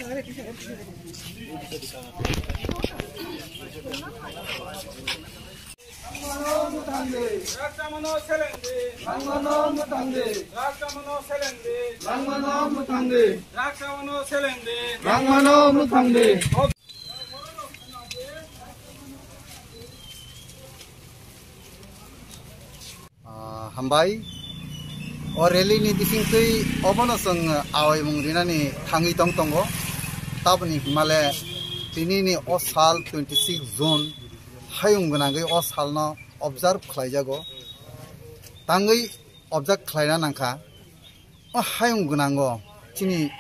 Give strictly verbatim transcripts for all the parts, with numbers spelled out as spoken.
Rangmano mwthangdi. Rangmano selengdi. Rangmano mwthangdi. Rangmano selengdi. Rangmano mwthangdi. Rangmano selengdi. Rangmano mwthangdi. Ah, hambai. O rally ni bisingtwi obono chwng awaimung rinani thangwi tong tongo. Taboni himale tinini o sal twenty six June hayung gwnangwi o salno observe khlaijago. Tangwi observe khlaina nangkha. O hayung gwnango chini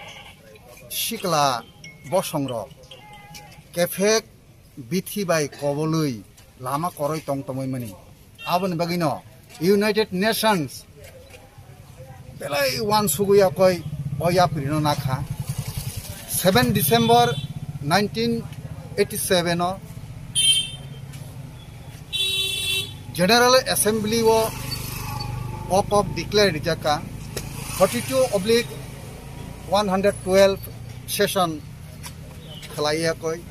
sikla bosongrok kephek bithi bai kobolwi lama koroi tong tongwi mani. Aboni bagwino United Nations belai uansugwi yakoi o yaprino nakha. Seven December nineteen eighty seven o General Assembly o o kok declare rijak kha, forty two oblique one hundred twelve session khlai yakoi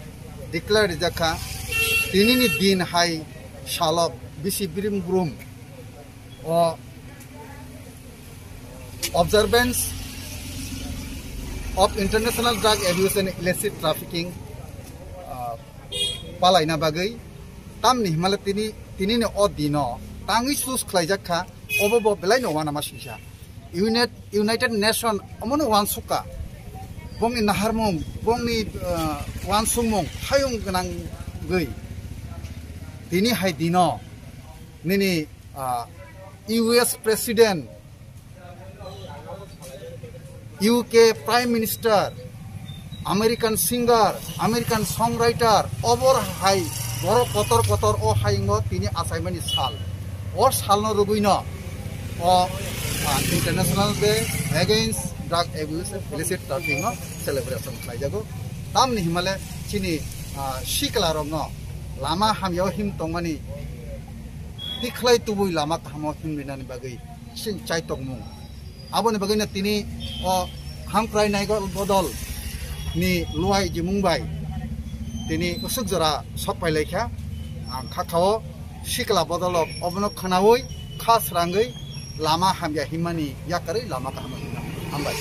declare rijak kha. Tinini din hai salok bisi birim brum o observance of international drug abuse and illicit trafficking, ah, palaina bagwi tamni himale tini, tinini o dino tangwi sus khlaijak kha, obo bo belaino uanama singsa. Unit-, United Nation omono uansukha, bongni naharmung, bongni, ah, uansukmung hayung gwnangwi tini hai dino nini, ah, U S President, U K Prime Minister, American singer, American songwriter, obor hai borok kotor kotor o hayungo tini achaimani sal. O salno rwgwino o, ah, International Day Against Drug Abuse and Illicit Trafficking no celebration khlaijago. Tamni himale chini, ah, siklarokno lama hamyao him tongmani tikhlai tubui lama kahamo himrinani bagwi chini chaitokmung. Aboni bagwino tini o hamkrai naigo bodol ni luai jimung bai tini usuk jora sok pai laikha. Ang kha khao sikla bodol obono khwnaui kha srangwi lama hamya himmani yakarwi lama kahamo himna. Hambai.